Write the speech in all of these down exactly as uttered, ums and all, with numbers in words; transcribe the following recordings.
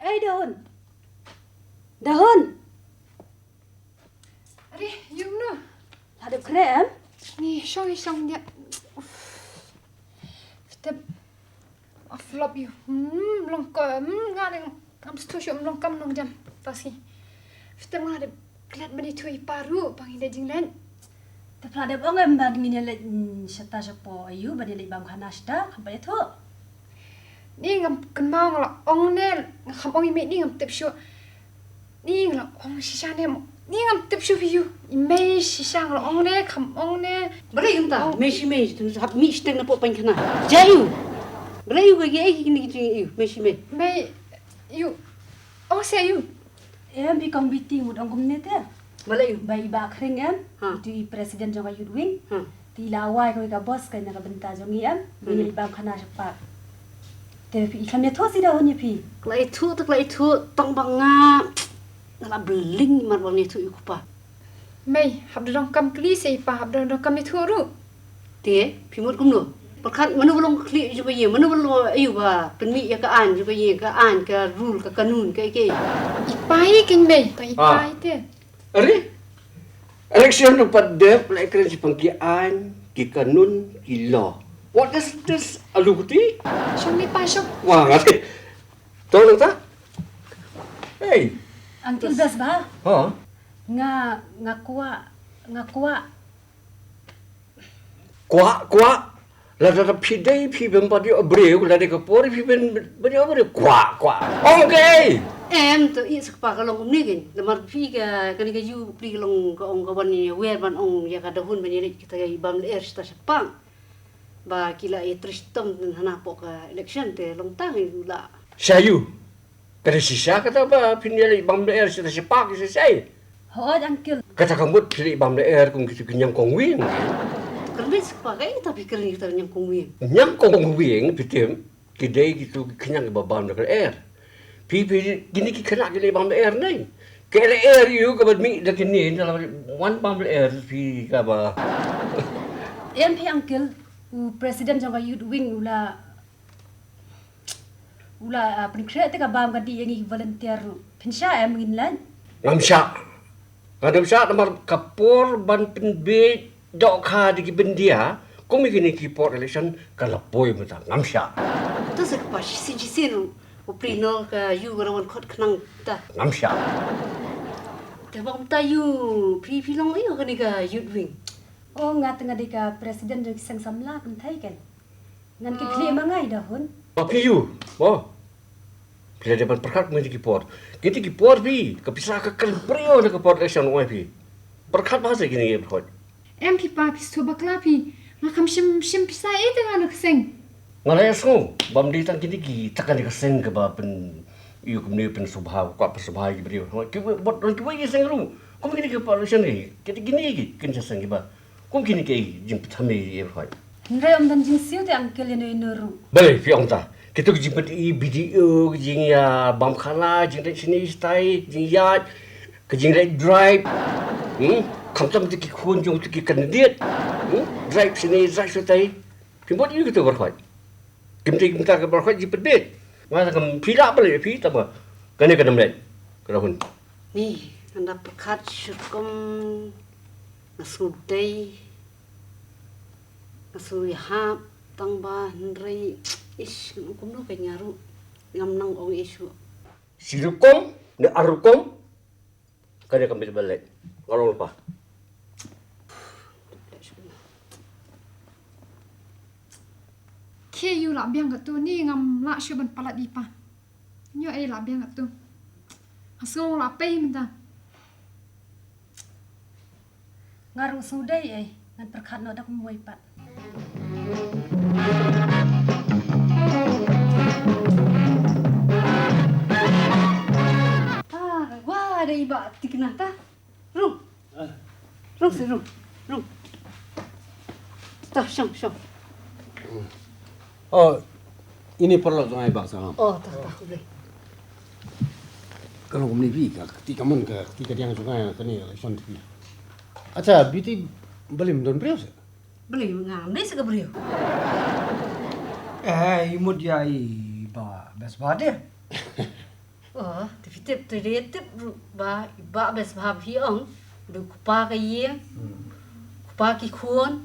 Ei, Dahun. Dahun. Are, ïu no. La dep khreh em? Ni, shong, shong dia. Uff. Step. Flop ïu. Hmm, long ka, hmm, nga dang. Kam stu shu long kam long jam. Pasi. Step nga dep klet bani tu i paru, pang ida jinglen. Te pla dep ong em ba ngin ïa leit, mm, shata shapo ayu, ban ïa leit bam khana shata, kham ba ïathuh. Ni ngam kynmaw nga la ong ne, nga kham ong i mei ni ngam tip shuh. Ni nga la ong shisha ne mo. Ni ngam tip shuh phi yu. I mei shisha nga la ong ne, kham ong ne. Balei ynta, mei shi mei, tu hap mih shiteng na poh paikhana. Jia yu. Balei yu ka gi ei kini ki jing yu, mei shi mei. Mei, yu. Ong sia yu. Em, phi kong Biti mut ong kumne te. Balei? Ba i Bah Khring em, ha, itu i president jong ka youth wing. Ha. Te i la wai kawei ka bos ka na ka bynta jong i em. Hmm. Ngi bam khana shaphang. Te phi i kham ïathuh sida hon ïa phi. Ka la ïathuh te ka la ïathuh tang ba nga, nga la bling mar ba nga ïathuh ïa u kpa. Mei, hap da donkam kylli sa i pa, hap da donkam ïathuh ruh. Te, phi mut kumno? Pyrkhat mano ba long khlieh jong ka ïing, mano ba long ayu ba pynmih ïa ka aiñ jong ka ïing, ka aiñ, ka rule, ka kanun, ka ei ka ei. I pa i keiñ mei, tang i pa i te. Are? Election ruh pat dep, la kren shaphang ki aiñ, ki kanun, ki law. What is this? Alu kuti? Shong ni pa shong. Wah, ngati. Tong nang ta? Hey. Uncle, best ba? Ha? Nga, nga kwah, nga kwah. Kwah, kwah. Lada phi dei phi ban pat ïoh briew, lada ka por phi ban, ban ïoh briew. Kwah, kwah. Ong kaei? Em, to i sa kpa ka long kumne keiñ. Namar phi ka, kane ka ïu pli ka long ka ong ka wan ïa wer ban ong ïa ka Dahun ban ïa leit kita i bam lyer shata shaphang. Ba ki la ïa trei shitom hana poh ka election te long tang i la. Sha ïu. Ka dei shisha kata ba phin ïa leit bam lyer shata shaphang shisha. Hooid, uncle. Kata ka mut phi leit bam lyer kum kitu ki ñiangkong wieng. Kren sa kpa kaei kata phi kren kita ñiangkong wieng. Ñiangkong wieng phi tip ki dei kitu ki khñiang kiba bam da ka lyer. Phi, phi, kine ki khynnah ki leit bam lyer ne. Ka lyer ïu kaba mih da kine, da la wan bam lyer phi kaba. Em phi uncle, u president jong ka youth wing u la, u la, ah, pynkhreh te ka bam ka dih ïa ngi volunteer ruh. Phin shah em ngin leit? Ngam shah. Ngam shah namar ka por ban pynbiej dohkha da ki byndia, kum ïa kine ki por election ka la poi mynta, ngam shah. To sa kpa shisien shisien ruh, u pli noh ka ïu ka la wan khot khnang ta. Ngam shah. Te ba kumta ïu phi, phi long ïu kane ka youth wing. Oh, nga te nga dei ka president jong ki seng samla kynthei keiñ. Ngan kit khlieh ma nga i Dahun. Ba phi ïu. Ba. Phi la dei ban pyrkhat mynta ki por. Kine ki por phi, ka pisa ka kren briew na ka por election ong phi. Pyrkhat ba sa kine ki por. Em phi pa phi sngewbha bakla phi. Nga kham shim, shim pisa ei te nga na ka seng. Nga la ïa sngew bym dei tang kine ki taka na ka seng kaba pyn ïu kumne pynsngewbha, kwah pynsngewbha ïa ki briew. Ki bot don kiwei ki seng ruh. Kum kine ki por election ne. Kine kine ki kin seng kiba. Kum kine ki jingpynthem ïa ki briew. Hynrei ym don jingsiew te uncle ïa no ïa no ruh. Balei phi ong ta? Kito ki jingpyni B D O, ki jingïa bam khana, jingleit shane shatai, jingïaid, ki jingleit drive. Hmm? Khamtam te ki khun jong te ki candidate. Hmm? Drive shane, drive shatai. Phi mut ïa kito baroh. Kim dei kumta ka baroh jingpyni. Nga ta kam phi lah balei phi tama. Kane ka dam leit. Ka dahun. Ni, nga da pyrkhat shuh kum nga sngewdei. Nga sngewhap tang ba hynrei ish, ngam kumno ka nga ruh. Ngam nang ong ish. Shi rukom ne ar rukom. Kane ka mit ba leit. Nga long lypa. Khie ïu lah biang katto, ni ngam lah shuh ban palat i pa. Ïoh ei lah biang katto. Nga sngew lah pei mynta. Nga ruh sngewdei ei, ngan pyrkhat noh da kumwei pat. Ah, wa da i Bah Tikna ta. Rung. Rung seh, rung. Rung. Ta, shong, shong. Oh, ini paralok jong nga i Bah Sangam. Oh, ta, ta, khublei. Ka long kumne phi, ka kti kamon, ka kti kadiang jong nga kane election phi. Acha, Biti, balei ym don briew seh? Balei ngam dei seh ka briew. Eh, i mut ïa i Bah Besbah de. Oh, te phi tip, te dei tip ruh ba i Bah Besbah phi ong, u dei u kpa ka ïing, u kpa ki khun,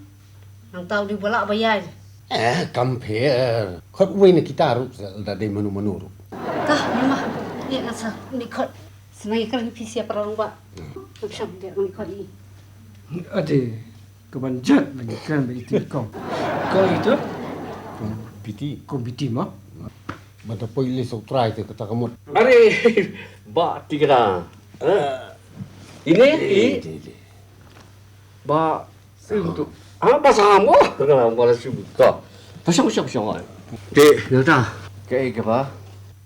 nangta u dei ba lah ba ïaid. Eh, kam pher. Khot uwei na kita ruh, lada dei mano mano ruh. Tah, mima, ïa nga sa, ni khot. Sa nang ïa kren phi sha para rangbah. Ngam shong, ïa nang ïa khot i. Ade, ka ban jat ban ïa kren ba iti kong. Kong ito? Kong piti. Kong piti mo? Ba ta poi lei sa u trai te kata ka mut. Are, Bah Tikna. Eh? Ine i? Ade, ade. Ba, sum tu. Ah, ba sam mo. Ka ba la sum to. Ta shong, shong, shong. Te, ïa ta. Kaei kaba?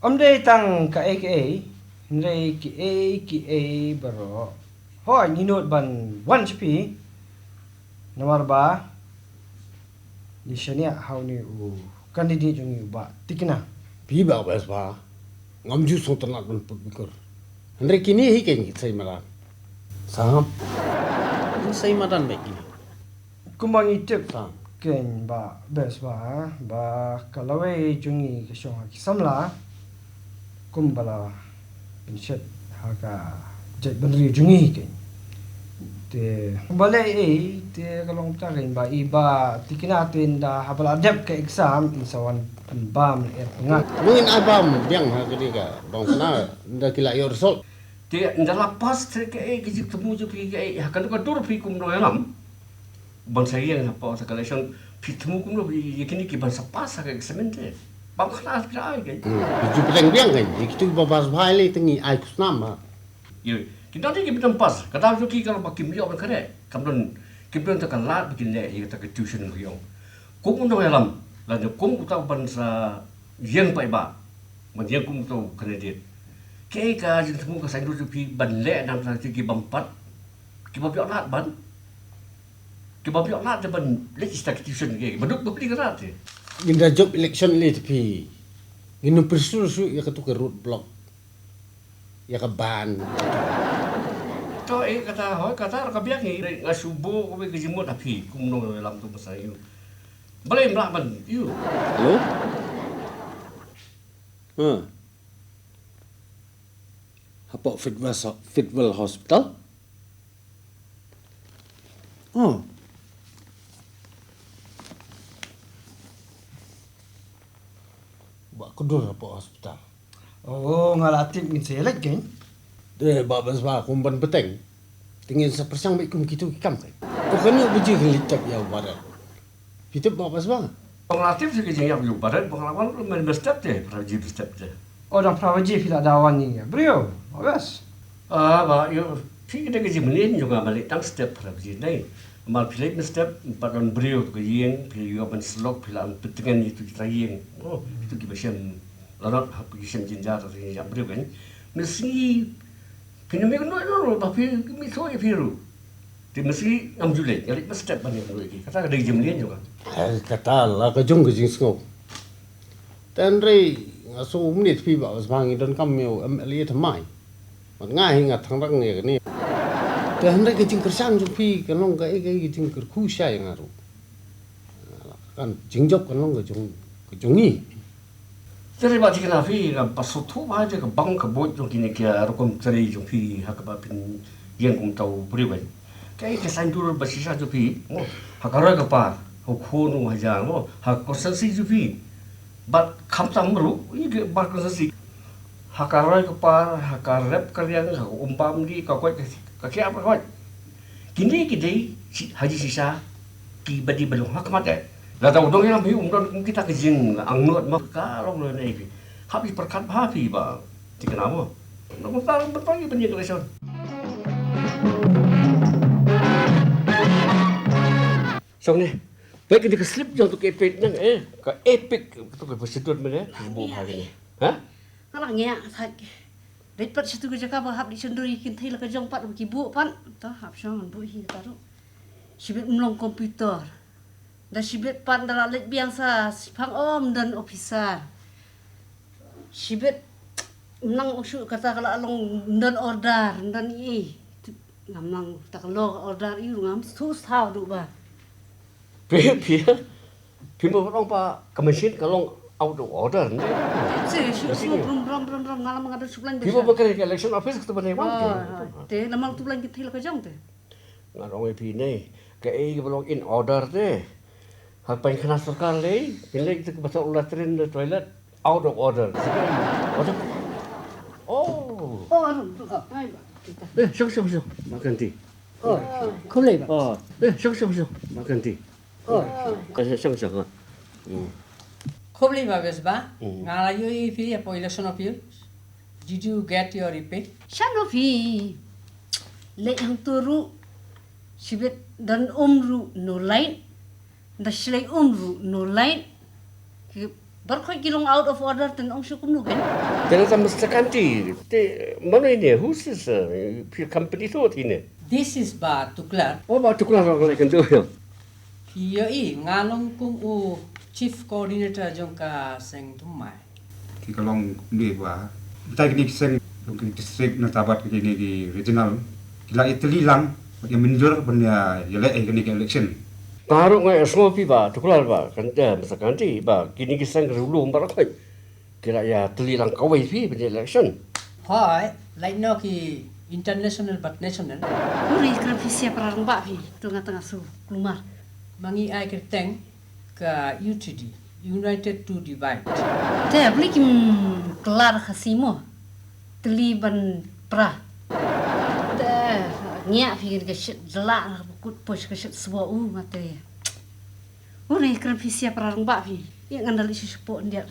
Ym dei tang kaei kaei. Hynrei kiei kiei baroh. Hooid, ngi nud ban wan sha phi. Namar ba ngi shaniah ha une u candidate jong ngi u Bah Tikna. Phi Bah Besbah, ngam ju sngewtynnat ban put bikur. Hynrei kine hi keiñ ki sei madan. Sahab, ki sei madan beit kine. Kumba ngi tip, Sahab, keiñ Bah Besbah, ba ka lawei jong ngi ka shong ha ki samla. Kumba la pynshet ha ka jaitbynriew jong ngi keiñ. Te kumba leh ei, te ka long kata keiñ ba i Bah Tikna te ynda haba la dep ka exam, in sa wan pynbam lyer pyngngad. Mungkin ai bam biang ha kane ka bang Tikna, ynda ki la ïoh result. Te ynda la pass te kaei ka jingthmu jong phi, kaei ha kano ka dur phi kum nongïalam ban sa ïeng hapoh sa ka election, phi thmu kumno ïa kine ki ban sa pass ha ka exam te? Bam khana phi la ai keiñ. Hmm, phi ju pynlong biang keiñ ïa kitu kiba pass bha lei, te ngi ai khusnam ha. Ïa ki don ki bym pass, ka daw jong ki ka long ba kim ïoh ban kane, kam don, kim don ta ka lad ba kin leh ïa kata ka tuition ba ki ong. Kum u nongïalam, lane kum uta u ban sa ïeng paidbah, ban ïeng kum uta u candidate, kaei ka jingthmu ka saiñdur jong phi ban leh na ka bynta ki bym pat, ki bym ïoh lad ban, ki bym ïoh lad te ban leit ïa kita ki tuition, ki ba duk ba pli ka rat te. Ngin da jop election lei te phi, ngin ym pyrshah shuh ïa katu ka road block, ïa ka ban. To, eh, kata, hooid, kata ruh ka biang hi. Nga shu buh kawei ka jingmut ha phi kum u nongïalam tu ba sa ïoh. Balei ym lah ban ïoh? Hello? Huh. Hapoh Fitwel, Fitwel Hospital? Oh. Ba kudor hapoh hospital. Oh, nga la tip ngin sa ïaleit keiñ. Te Bah Besbah, kum ban bteng, te ngin sa pyrshang beit kum kitu ki kam keiñ. To kane ba ji kan leit tap ïa u Baret. Phi tip Bah Besbah? Ba nga la tip sa ka jingïap ïa u Baret, ba nga la wan mynstep te, phra baje mynstep te. Oh, dang phra baje phi la da wan ïa briew, Bah Bes. Ah, ba ïoh phi ka dei ka jingmlien jong nga ban leit tang step phra baje nei. Namar phi leit mynstep, ym pat don briew ha ka ïing, phi ïoh ban slok, phi la pynthikna ïa kitu kita ïing. Oh, kitu kiba shem lanot, ha kiba shem jynjar, ha ki jynjar briew keiñ. Mynsngi phin ym ïakynduh ïa u ruh, ba phi, mih shuh ïa phi ruh. Te mynsngi ngam ju leit, nga leit mynstep ban ïakynduh ïa ki. Kata ka dei ka jingmlien jong nga. Eh, kata la ka jong ka jingsngew. Te hynrei nga sngew mynne phi Bah Besbah, ngi donkam ïa u M L A thymmai. Bad nga hi nga thangrang ïa kane. Te hynrei ka jingkyrshan jong phi kan long kaei kaei ka jingkyrkhu shai ïa nga ruh. Kan jingjop kan long ka jong, ka jong ngi. Te hynrei Bah Tikna, phi, ngam pat sngewthuh bha ïa ka bang ka buit jong kine ki rukom trei jong phi ha kaba phin ïeng kum uta u briew keiñ. Kaei ka saiñdur ba shisha jong phi, mo, ha ka roi ka par, ha u khun u hajan, mo, ha ka constituency jong phi. Bad khamtam ruh ïa ki bar constituency. Ha ka roi ka par, ha ka rep ka riang, ha ka um bam dih, ka koit ka, ka khiah ka koit. Kine ki dei shi-, ha jingshisha kiba dei ban long ha khmat eh. Lada u nongïalam hi um don kum kita ki jingangnud, ma ka long lehnoh phi. Hap ïa pyrkhat bha phi Bah Tikna mo. Nang kumta long ban pang ïa ban ïeng election. Shong ne. Peit kane ka slip jong tu ka epic nang eh. Ka epic tu ka pyrshah mynne. Ka buh bha kane. Ha? Nga la ngiah thait. Leit pat sha tu ka jaka ba hap leit shon duri, kin thei la ka jong pat ba ki buh pat. To hap shong ngan buh hi kata ruh. Shibit ym long computer. Da shibit pat da la leit biang sa shipang, ym don officer. Shibit ym nang u shu kata ka la long ym don order, ym don i. Ngam nang ta ka lo order i ruh ngam shu saw duh ba. Phi, phi, Phi mo ba long ba ka machine ka long out of order ne. Te shu shu brum brum brum brum, nga la ma nga da shu plan. Phi mo ba ka election office ka tu ba ne wan. Te namar tu plan ki thila ka jong te. Nga ong ïa phi ne, kaei kaba long in order te. Ha pynkhana sorkar lei, pynleit te ba sa latrine ne toilet, out of order. Order. Oh. Oh, arum tu ka. Ai ba. Eh, shong shong shong. Makan ti. Oh, khublei ba. Oh, eh, shong shong shong. Makan ti. Oh. Eh, shong shong. Hmm. Khublei ba bes ba. Hmm. Nga la ïohi phi ïa poi election office. Did you get your rebate? Shano phi? Leit hangto ruh, shibit don um ruh no light, da shlei um ruh no light. Ki bar khoi ki long out of order, ten ong shu kumno ken. Te na ta Mister Kanti, te mano ine, who's this, uh, phi company to ine? This is Ba Tuklar. Oh, Ba Tuklar, ka lei kan tu ïa. Phi ïohi, nga long kum u chief coordinator jong ka seng Thymmai. Ki ka long kumne ba, batai kine ki seng jong ki district na tabat kine ki regional, ki la ïatylli lang ïa mynjur ban ïa, ïaleh ïa kine ki election. Nga ruh nga ïasngew phi Ba Tuklar ba, kan, eh, Mister Kanti ba, kine ki seng riewlum baroh khoit ki la ïatylli lang kawei phi ban ïa election. Hooid, lait noh ki international bad national. Hooid, kren phi sia para rangbah phi, tu nga tang asu, kulmar. Ma ngi ai kyrteng ka U T D, United to Divide. Te, bli kim klar Khasi mo. Tylli ban pra. Te, ngiah phi ka shit jela, kut push ka shit sbo u mate. U ne kren phi sia para rangbah phi. Ïa ngan dali shi shapo ndiat.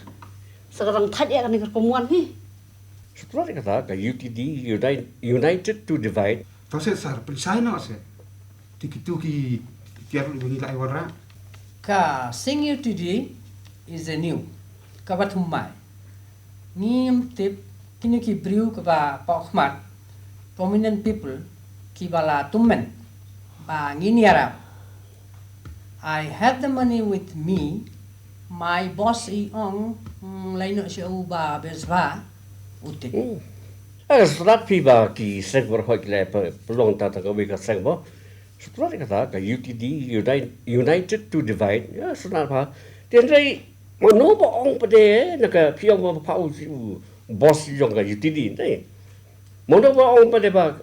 Sa ka rang thait ïa kane ka rukom wan phi. Sutrat kata ka U T D, Unite, United to Divide. To se sar, pynshai noh se. Te kitu ki, ki tiar lu ngi la ai wanrah. Ka seng U T D is a new. Kaba Thymmai. Ngim tip kine ki briew kiba paw khmat, prominent people kiba la tymmen ba ngin ïarap. I have the money with me. My boss i ong, mm, lai noh sha u Ba Besba u tip. Hmm. Eh, sngewthuh phi ba ki seng baroh ki la pynlong ta ta kawei ka seng ba. Sngewthuh kata ka U T D, Unite, United to Divide. Ïa, sngewthuh pha. Te hynrei mano ba ong pat de na ka phi ong ba pha u boss jong ka U T D te. Mano ba ong pat de ba,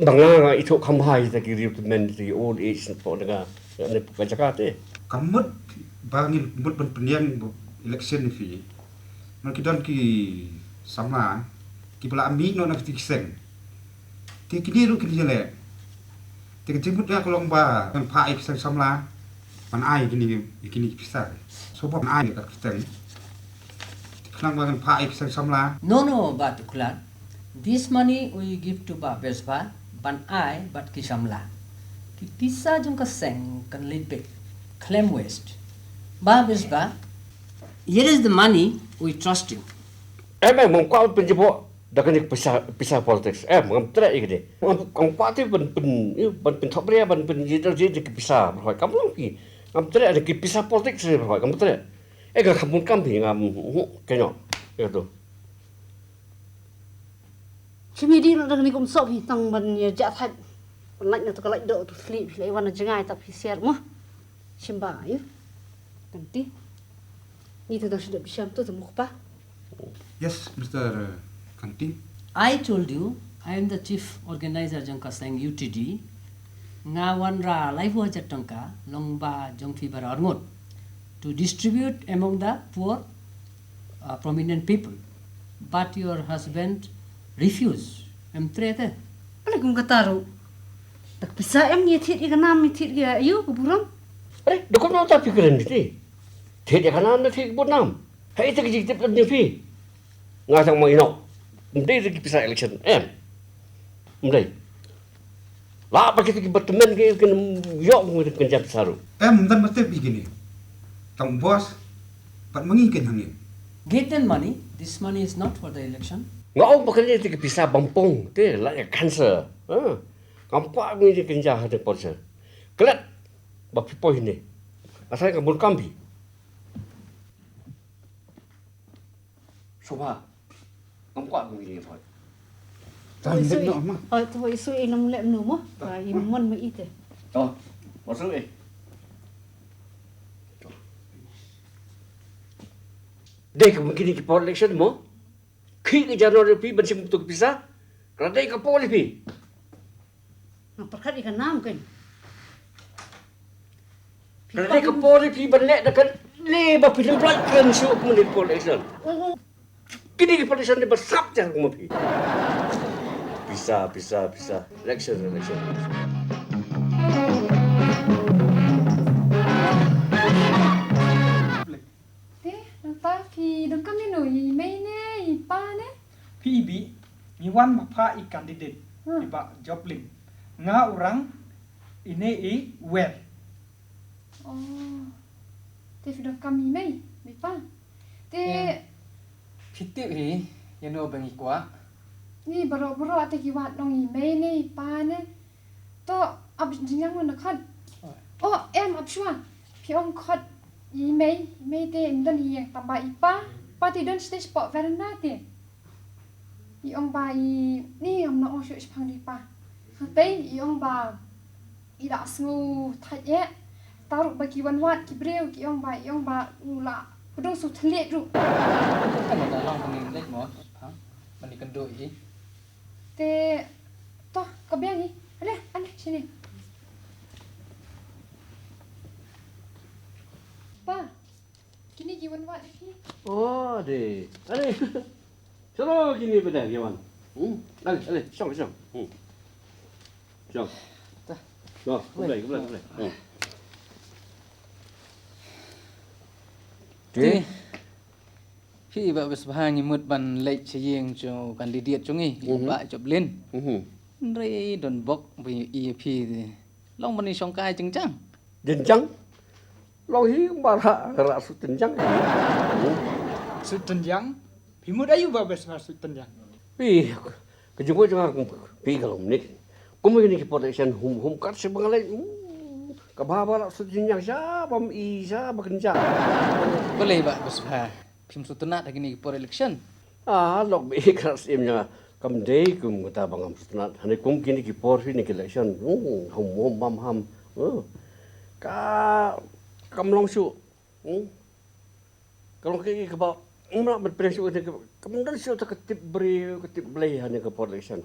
ba nga nga ithuh kham bha ïa ki riew tymmen, ïa ki old age na pdeng ka, na ka jaka te. Ka mut ba ngin mut ban pynïeng election ïa phi. Namar ki don ki samla kiba la mih noh na ki seng. Te kine ruh kine jylliew. Te ka jingmut nga ka long ba ngan phah ïa ki seng samla ban ai kine, kine ki pisa. So ba ban ai ka kyrteng. Te khnang ba ngan phah ïa ki seng samla. No, no, Ba Tuklar. This money we give to Ba Besba ban ai bad ki samla. Ki pisa jong ka seng kan leit beit. Khlem waste. Ba Besba, here is the money, we trust you. Em, em, ngam kwah pynjubok da kane ka pisa, pisa politics. Em, ngam treh ïa kane. Ngam, ngam kwah te ban pyn, ban pynthok bria, ban pynjubok ïa ki pisa, baroh kam long ki. Ngam treh ïa ki pisa politics, baroh kam treh. Eh, ka kham bun kam phi, ngam, kane, ïa tu. Shim ïa dih noh da kane kum soh phi, tang ban ïa jah thait. Ban lait na tu ka lait doh tu thli phi, lait wan na jngai ta phi siar mo. Shim ba ïa. Kanti. Ni tu dang shu dep sham tu tu mukpa. Yes, Mister, uh, Kanti. I told you, I am the chief organizer jong ka seng U T D. Nga wanrah laiphew hajar tyngka, long ba jong phi baroh arngut. To distribute among the poor, uh, prominent people. But your husband refused. Em treh te. Balei kum kata ruh? Da ka pisa em ngi thied ïa ka nam, ngi thied ïa ka aïu ka burom. Balei, da kumno ta phi kren te? Thied ïa ka nam, da thied ka burom. Hei te ka jingtip lem jong phi. Nga tang ma ïa noh. Ym dei da ki pisa election. Em. Ym dei. Lah ba kita ki ba tymmen ki kin ïoh ngi kin jam saru. Em, ym don ba tip ïa kine. Tang boss, bad ma ngi kin hangne. Give them money. This money is not for the election. Nga ong ba kane te ki pisa bampong, te la ïa cancer. Ha? Ngam kwah ngi kin jia ha te por sa. Klet, ba phi poi ne. Asal ka bun kam phi. Shobha. Ngam kwah ngi kin poi. Tam dek no ma. Oi, tu isu i nam lem no mo. Ba i mon ma ite. To, masuk eh. To. Dei ka mungkin ki por election mo. Ki ki jano re phi ban shim tu pisa. Ka dei ka por phi. Nga pyrkhat ïa ka nam kan. Ka dei ka por phi ban leh da ka le ba phi lem plat kan shu kum ni por election. Kini ki por election ni ba sap jar kum phi. Pisa, pisa, pisa. Election, election. Te, nangta phi donkam ïano, i mei ne i pa ne? Phi i bih, ngi wan ma pha i candidate, hmm, i Bah Joplin. Nga u rang, ine i wer. Oh. Te phi donkam i mei, i pa. Te, eh, phi tip hi ïano ba ngi kwah? Ngi baroh baroh te ki wad long i mei ne i pa ne. To ap jingjang na khot. Oh em, ap shuwa. Phi ong khot i mei, i mei te ym don hi ïeng, tangba i pa, pa te don stage pok veranda te. I ong ba i, ni ngam nang ong shuh shaphang i pa. Hangtei i ong ba i la sngew thait eh. Tang ruh ba ki wan wad ki briew ki ong ba, i ong ba u la pdung sngewthliew ruh. Kan da long pynleit mo, ha? Ban ïakynduh hi. Te, to, ka biang hi. Ale, ale, sini. Pa, kine ki wan wad ïa phi. Oh, de. Ale. Chalo, kine ba dang ki wan. Hmm? Ale, ale, shong, shong. Hmm. Shong. To, khublei, khublei, khublei. Hmm. Te. Te. Phi Bah Besbha, ngi mut ban leit sha ïing jong u candidate jong ngi, i, mhm, Bah Joplin. Mhm. Hynrei don bok ba i ïa phi long ban ïashongkai jynjang. Jynjang? Long hi ba rah, rah suit tynjang. Suit tynjang? Phi mut aïu Bah Besbha suit tynjang? Phi, ka jingmut jong nga kum phi ka long mane. Kum kine ki por election hum, hum kat sha ba nga leit. Hmm, ka bha ba rah suit tynjang sha bam i sha ba kynjah. Balei Bah Besbha? Phim sngewtynnat ha kine ki por election? Ah, lok ba i krat syiem jong nga. Kam dei kum kata ba ngam sngewtynnat. Hangne kum kine ki por phi ne ki election. Hmm, hum, hum, bam, ham. Hmm. Ka, kam long shuh. Hmm. Ka long kaei kaba ngam lah ban pyrshang shuh, ka, kam don shuh ta ka tip briew, ka tip Blei hangne ka por election.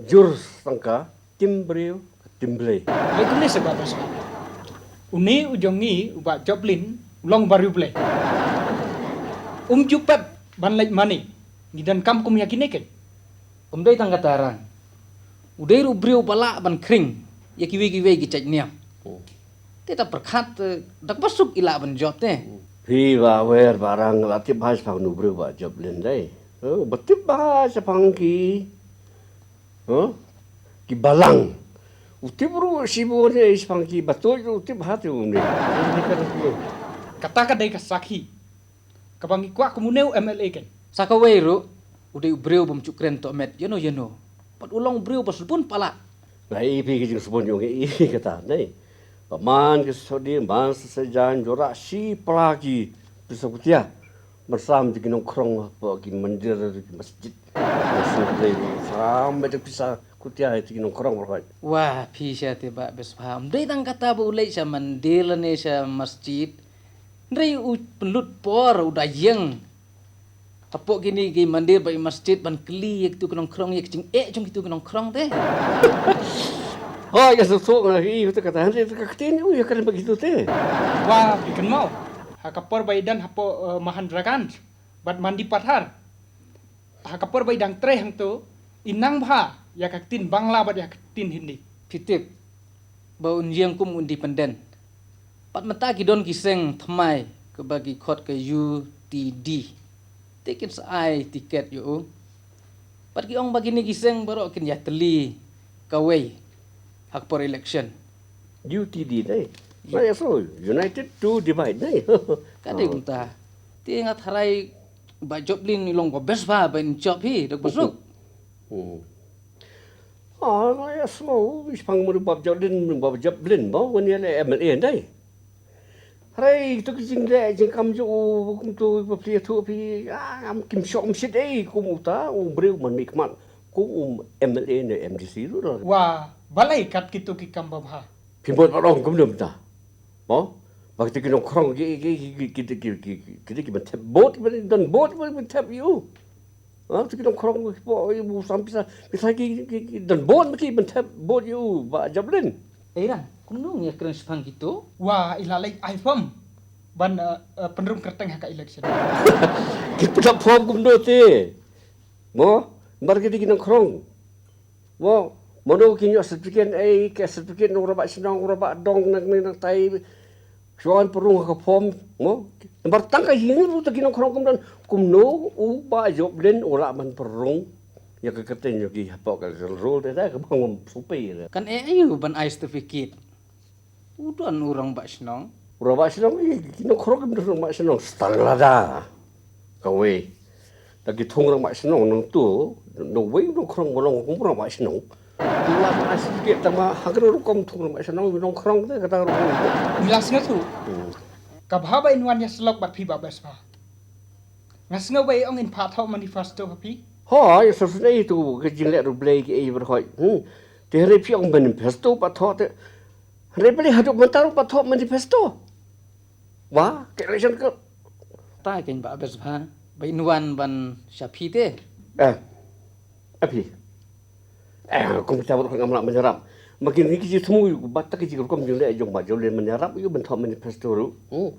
Jur tang ka tim briew, ka tim Blei. Lei kumne sa Bah Besbha. Une u jong ngi u Bah Joplin u long bariewblei. Um ju pep ban leit mane. Ngi donkam kum ïa kine keiñ. Um dei tang kata Rang. U dei ruh u briew ba lah ban khring ïa kiwei kiwei ki jait niam. Hmm. Te ta pyrkhat, eh, da kaba suk i lah ban jop te. Hmm. Phi Bah Wer, Bah Rang, la tip bha shaphang une u briew Bah Joplin dei. Oh, ba tip bha shaphang ki. Huh? Ki balang. U tip ruh shibun ïa shaphang ki batuid ruh u tip ha te une. Kata ka dei ka sakhi kaba ngi kwah kum une u M L A keiñ. Sa kawei ruh, u dei u briew bym ju kren tohmet ïano ïano. Bad u long u briew ba sbun palat. Nga i phi ka jingsbun jong i kata, nei. Ba man ka sodi, man sa sa jan, jora shi pla ki pisa kutia. Ban sam ïa ki nongkhrong hapoh ki mandir, ki masjid. Ba sngewdei ruh sam ïa ki pisa kutia ïa ki nongkhrong baroh. Wah, phi sha te Bah Besbha. Ym dei tang kata ba u leit sha mandir lane sha masjid. Hynrei u pynlut por u da ïeng hapoh kine ki mandir bad ki masjid ban kylli ïa kitu ki nongkhrong ïa ka jingeh jong kitu ki nongkhrong te. Hooid, ka suk suk nga i kata kata, hynrei ka ktien u ïa kren bad kitu te. Wah, phi kynmaw. Ha ka por ba i don hapoh, eh, Mahandraganj bad Mandipathar. Ha ka por ba i dang trei hangto, i nang bha ïa ka ktien Bangla bad ïa ka ktien Hindi. Phi tip ba un ïeng kum u independent. Pat mynta ki don ki seng thymmai kaba ki khot ka U T D. Te kin sa ai tiket ïa u. Pat ki ong ba kine ki seng baroh kin ïatylli kawei ha ka por election. U T D dei. Ba ïa so, united to divide dei. Ka dei kumta. Te nga tharai Bah Joplin i long ba best ba ban jop hi da ba suk. Hmm. Ah, nga ïa sngew, i shipang mut Bah Joplin, Bah Joplin ba wan ïa leh M L A dei. Hynrei to ki jingleh jingkam jong u kumto ba phi ïathuh phi, ah, ngam kim shong shit ei kum uta u briew man mih khmat kum u M L A ne M D C ruh. Wa balei kat kito ki kam ba bha? Phi mut ba ong kumno mynta? Mo? Ba kita ki nongkrong ki ki ki ki ki ki ki ki ki ban thep vote, ki ban don vote, ki ban thep ïa u. Ha, kita ki nongkrong ki po ïa u sam pisa, pisa ki ki ki don vote, ki ban thep vote ïa u Bah Joplin. Ei Ran, kumno ngi kren shaphang kito? Wa, i la leit ai form ban, eh, eh, pynrung kyrteng ha ka election. Ki pynrung form kumno te? Mo, mar ki dei ki nongkrong. Mo, mano ki ïoh certificate, ei, ka certificate nong Rangbah Shnong, Rangbah Dong, nang nang nang tai. Shuwa pynrung ha ka form, mo. Namar tang ka ïing ruh ta ki nongkrong kum don, kumno u Bah Joplin u lah ban pynrung ïa ka kyrteng ïa ki hapoh ka electoral roll te, te ka bang ngam supi te. Kan eh aïu ban ai certificate? U don u Rangbah Shnong. U Rangbah Shnong, eh, ki nongkrong kim don Rangbah Shnong. Stang lada. Kawei. Ta ki thung Rangbah Shnong nangtu, nongwei nongkrong ba long kum Rangbah Shnong. Tu la ma certificate tang ma ha ka rukom thung Rangbah Shnong nongkrong te kata rukom. Ngi la sngew tu. Hmm. Ka bha ba in wan ïa slok bad phi Bah Besbha. Nga sngew ba i ong in phah thoh manifesto ha phi. Hooid, sa sngewthuh tu ka jingleh ruh Blei ki ei ba hooid. Hmm. Te hynrei phi ong manifesto phah thoh te. Hynrei balei haduh mynta ruh phah thoh manifesto. Wa, ka election ka. Ta kein Bah Besbha, ba in wan ban sha phi te. Eh. A phi. Eh, kum kita ruh ngam lah ban ïarap. Ma kine ki jingthmu ïa u, bad ta ki jingrukom jingleh jong Bah Joplin ban ïarap ïa u ban thoh manifesto ruh. Hmm.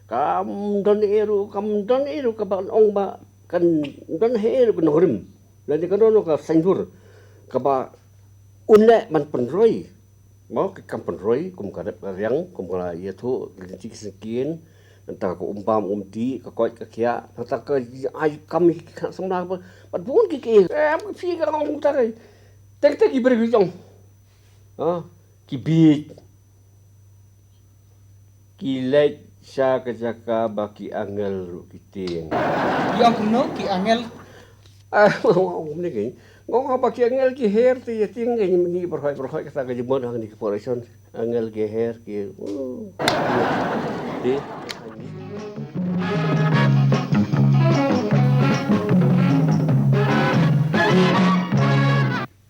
Kam don ei ruh, kam don ei ruh kaba ong ba kan don ei ruh ka nongrim. Lane ka don ka saiñdur kaba un leh ban pynroi. Mo, ki kam pynroi kum ka rep ka riang, kum ka la ïathuh, ki lynti ki syngkien, nangta ka um bam um dih, ka koit ka khiah, nangta ka ai kam ki khynnah samla ba, bad bun ki ki, em, ki phi ka ong ta ka. Teng teng ki briew ki jong. Ha, ki bieit. Ki leit sha ka jaka ba ki angel ruh ki tieng. Ki ong kumno ki angel? Ah, ong kumne ki. Ngong ba ki angel ki her te ïa tieng ki ngi, ngi berhoi berhoi kata ka jemot hangne ki por election. Angel ki her ki. Uh. Te.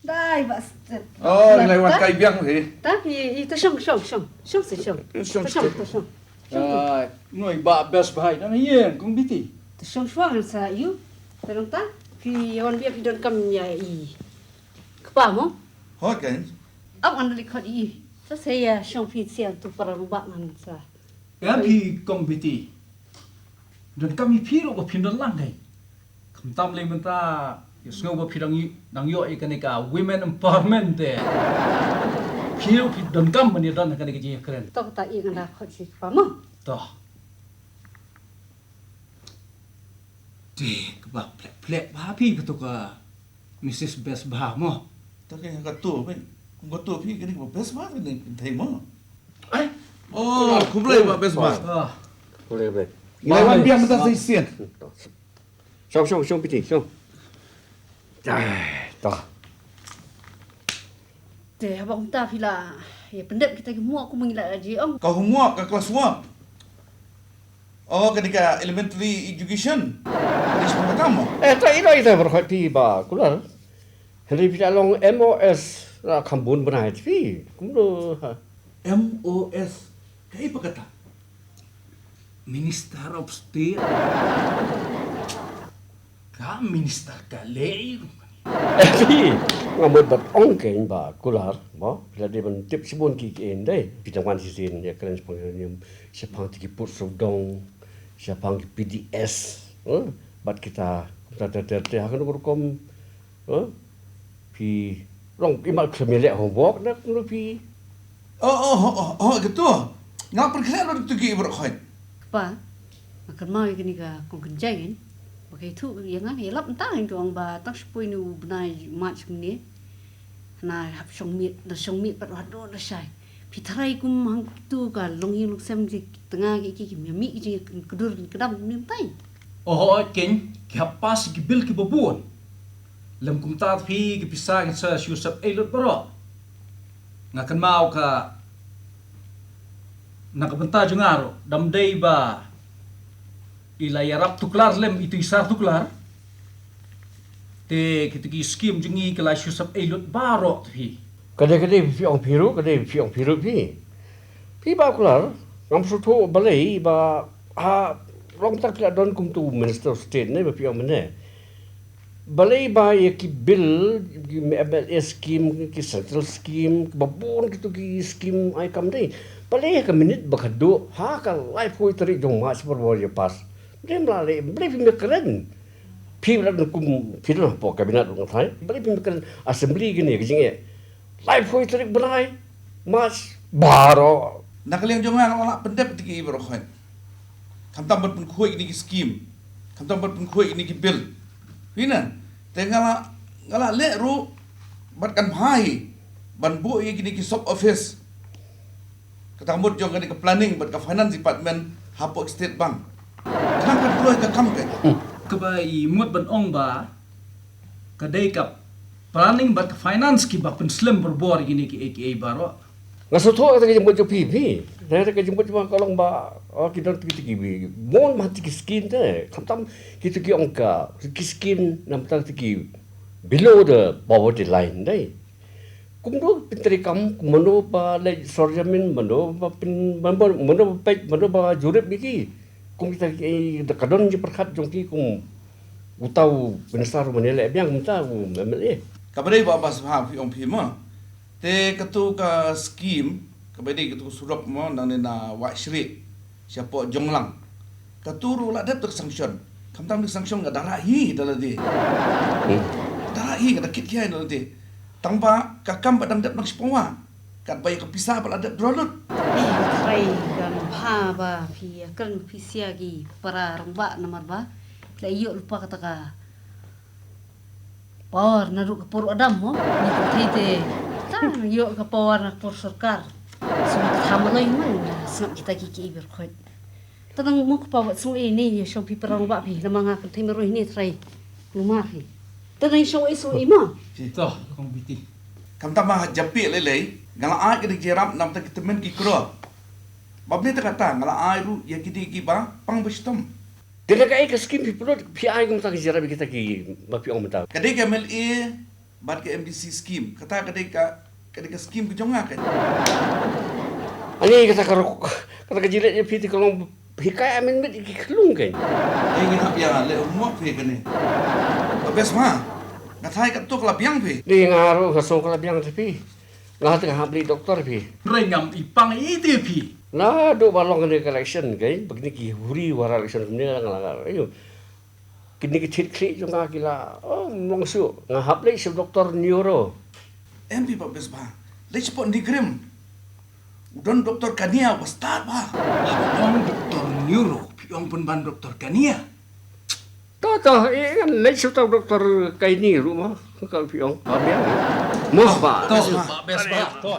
Dai, Bah Step. Oh, ngi la wan kai biang hi. Ta, i, i, ta shong, shong, shong. Shong si shong. Shong, ta shong, shong. Ta shong. Shong tu. Ai, noi Bah Besbha, na ïeng, kong Biti. Ta shong shuwa ngan sa ïu. Ta nang ta, phi wan biang phi donkam ïa i. Kpa mo? Hot kan? Ap ngan dali khot i. Sa sa ïa shong phi siang tu para rubak ngan sa. Em phi kong Biti. Donkam ïa phi ruh ba phin don lang kai. Khamtam lei mynta, ïa sngew ba phi dang ï-, dang ïoh ïa kane ka women empowerment te. Phi ruh phi donkam ban ïa don ha kane ka jingïakren. To kata i nga da khot shi kpa mo. To. Te kaba plek plek ba phi kato ka Missus Besbha mo. Ta ka ka to phi. Ka to phi kane ka Besbha kane thei mo. Ai. Oh, khublei Bah Besbha. Ah. Khublei, khublei. Wan biang mynta sa shisien. Shong, shong, shong, Piti, shong. Ai, to. Te haba kumta phi la ïa pyndep kita ki homework kumba ngi la ji ong. Ka homework, ka class work. Oh, kane ka elementary education. Kane ka kam mo? Eh, ta ira ita berkhot phi Bah Kular. Hynrei phi la long M O S la kham bun bnai phi. Kumno ha? M O S. Kaei ba kata? Minister of State. Ka minister ka lei. Eh, phi, nga mut ban ong kein Bah Kular, mo, phi la dei ban tip shibun ki ki en dei. Phi dang wan shisien ïa kren shaphang uranium, shaphang ki pud sawdong, shaphang ki P D S, eh, bad kita, kumta ter ter ter, ha kano ka rukom, eh, phi long i mat khlem ïaleh homework na kumno phi. Oh, oh, oh, oh, oh, kato. Nga pyrkhat bad kato ki baroh khoit. Kpa, nga kynmaw ïa kane ka kong kynjai kan. Ba ka ïathuh ïa nga, ïalap mynta ïa nga, ong ba tang shiphew hynñiew u bnai March mynne. Hana hap shong miet, da shong miet pat haduh da shai. Phi tharai kum hangto ka longïing longsem ki tnga ki ki kim ïa mih ki jingkdur kdam mynta. Oh, oh, kein, ki hap pass ki bill kiba bun. Lym kumta phi ki pisa kin sa shu sep ei lut baroh. Nga kynmaw ka na ka bynta jong nga ruh, dam dei ba i la ïarap tuklar lem itu i sar tuklar. Te kitu ki skim jong ngi ki la shu sep ei lut baroh phi. Ka dei, ka dei phi ong phi ruh, ka dei phi ong phi ruh phi. Phi Bah Kular, Ngam sngewthuh balei ba, ha, long tak phi la don kum tu Minister of State ne, ba phi ong mynne. Balei ba ïa ki bill, ki M L A scheme, ki central scheme, ba bun kitu ki scheme ai kam dei. Balei ka minit ba ka duh, ha ka laiphew tarik jong March ba ïa pass. Balei ym la leh, balei phim kren. Phi la don kum, phi la hapoh cabinet ruh nga tharai. Balei phim kren assembly kine ka jingeh. Laiphew tarik bnai March baroh. Na ka liang jong nga nga la pyndep ïa ki baroh khoit. Khamtam ban pynkhuid ïa kine ki scheme. Khamtam ban pynkhuid ïa kine ki bill. Phi na, te nga la, nga la leh ruh bad kan bha hi ban buh ïa kine ki sub office. Kata ka mut jong kane ka planning bad ka finance department hapoh State Bank. Khnang kan kloi ka kam ka. Kaba i mut ban ong ba ka dei ka planning bad ka finance kiba pynslem borbor ïa kine kiei kiei baroh. Nga sngewthuh kata ka jingmut jong phi, phi. Kata ka jingmut jong nga ka long ba, oh, ki don ki, ki, ki, mon ma ki scheme te. Khamtam kitu ki ong ka, ki scheme namar kitu ki below the poverty line dei. Kumno pyntreikam, mano ba leit sorjamin, mano ba pyn, mano, mano ba peit, mano ba jurip ïa ki. Kum kita ki, eh, ka don jingpyrkhat jong ki kum uta u minister u mane leh biang mynta u M L A. Kaba dei ba bas ha phi ong phi ma. Te katu ka scheme, kaba dei katu ka surok mo, nangne na Wah Shrieh. Shapoh Jonglang. Katu ruh la dep da ka sanction. Khamtam da ka sanction ka da rah hi da lade. Hmm. Da rah hi ka da kit khia da lade. Tang ba ka kam ba dang dep nang shipang wa. Katba ïa ka pisa ba la dep draw lut. Ih, trai kan bha ba phi ïa kren phi sia ki para rangbah namar ba la ïoh lypa kata ka power naduh ka por Adam mo. Ni ka thei te. Ta nang ïoh ka power na ka por sorkar. Sngap ka thamaloi man, sngap kita ki ki iber khoit. Ta nang mo ka power sngap ini ni shong pi perang ba pi. Nama nga kan thei meroi ni trai. Lumar hi. Ta nang shong i sngap i mo. To, kong biti. Kam tama japi lei lei. Nga la ai ka dik jerap nam ta kita men ki kro. Bab ni ta kata, nga la ai ru ïa ki di ki ba pang ba shitom. Te na kaei ka skim phi pynlut, phi ai kumta ki jingïarap ïa kita ki, ba phi ong mynta. Ka dei ka M L A bad ka M D C skim. Kata ka dei ka, ka dei ka skim ka jong nga ka. Ani kata ka ruk, kata ka jingïarap ïa phi te ka long hikai amendment ki khlung ka. Ei ngi hap ïa leh homework phi kane. Ka best ma. Nga thai ka tuk la biang phi. Ni nga ruh ka song ka la biang te phi. Nga te nga hap leit doktor phi. Rei ngam i pang i te phi. Naduh ba long kane ka election, kane ba kine ki huri wara election kumne nga la, ayo. Kine ki thied khlieh jong nga ki la, oh, mlong shuh. Nga hap leit sha doktor neuro. Em phi ba best ba. Leit sha pok NEIGRIHMS. U don doktor Kania ba stad ba. Haba ong doktor neuro, phi ong pynban doktor Kania. To, to, eh, ngan leit sha uta u doktor Kaini ruh mo. Ka phi ong, ba biang. Mo ba. To, ba best ba. To.